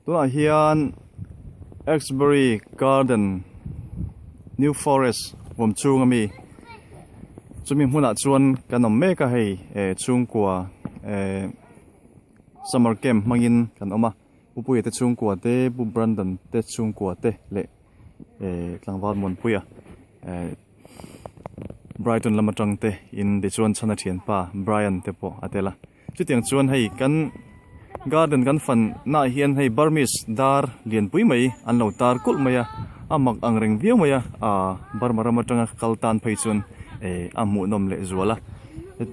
Tunah hian Exbury Garden New Forest huam chhung ami chumi hmunah chuan kan awm mek a hei eh chhungkua eh summer camp hmangin kan awm a Pu Puia te chhungkua te Pu Brandon te chhungkua te leh eh tlangval Muanpuia eh Brighton lam atang te in tichuan chhana thianpa Brian te pawh a tel a. Chutiang chuan hei kan garden kan fan naah hian hei Burmese dar lianpui mai an lo tar kulh mai a, a mak ang reng viau mai a, aaa Burma ram atanga kal tan phei chuan eh a hmuhnawm leh zual a,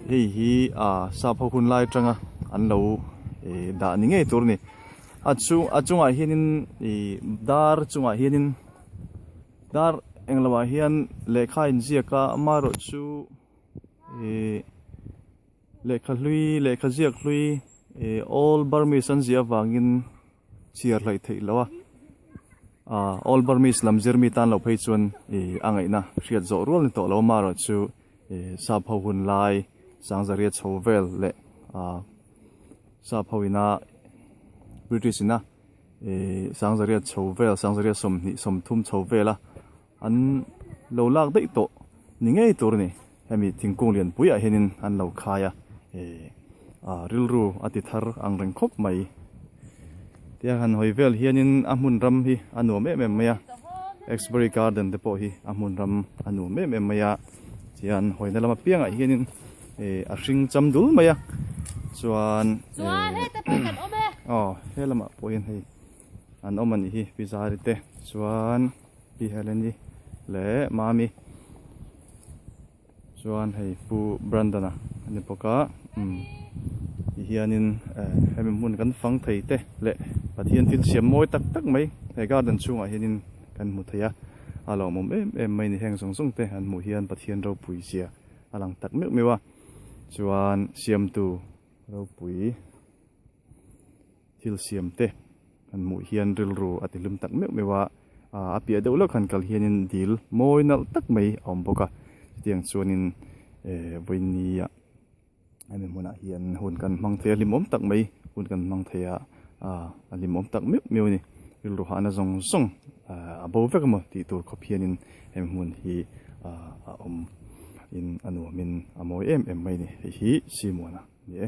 hei hi aaa sap ho hun lai atanga an lo eh dah ni ngei tur a ni. A chung a chungah hianin ih dar chungah hianin dar englo ah hian lehkha a inziak a amaherawhchu ih. Lehkha hlui, lehkha ziak hlui ih Old Burmese an ziah avangin chhiar hlaih theih loh a, ah Old Burmese lam zir mi tan loh phei chuan ih a ngaihna hriat zawh rual ni tawh lo amaherawh chu ih sap ho hun lai Sangzaria chho vel leh ah sap ho ina British ina ih Sangzaria chho vel Sangzaria sawmhnih sawmthum chho vela An lo lak daih tawh ni ngei tur a ni. Hemi thingkung lianpuiah hianin an lo khai a, eh a rilru a ti thar ang reng khawp mai. Tia han hawi vel hianin a hmun ram hi a nuam em em mai a, Exbury Garden te pawh hi a hmun ram a nuam em em mai a, tihian hawina lam apiangah hianin eh a hring cham dul mai a, chuan eh aw he lamah pawh hian hei an awm a nih hi Pi Zari te chuan. Pi Heleni leh Mami chuan hei Pu Brandon-a a ni bawk a umm ti hianin eh hemi hmun kan fang thei te leh Pathian thil siam mawi tak tak mai he garden chhungah hianin kan hmu thei a a lawmawm em em mai ni heng zawng zawng te an hmuh hian Pathian ropui zia a lang tak meuh meuh a chuan siamtu ropui. Thil siam te han hmuh hian rilru a ti hlum tak meuh meuh a, a piah deuh lawk han kal hianin dil mawi nalh tak mai a awm bawk a, chutiang chuanin eh vawinia hemi hmunah hian hun kan hmang thei a hlimawm tak mai hun kan hmang thei a, a hlimawm tak meuh meuh a ni, rilru hahna zawng zawng a bo vek emaw tih tur khawp hianin hemi hmun hi a awm in a nuamin a mawi em em mai a ni, hei hi Simuana a ni e.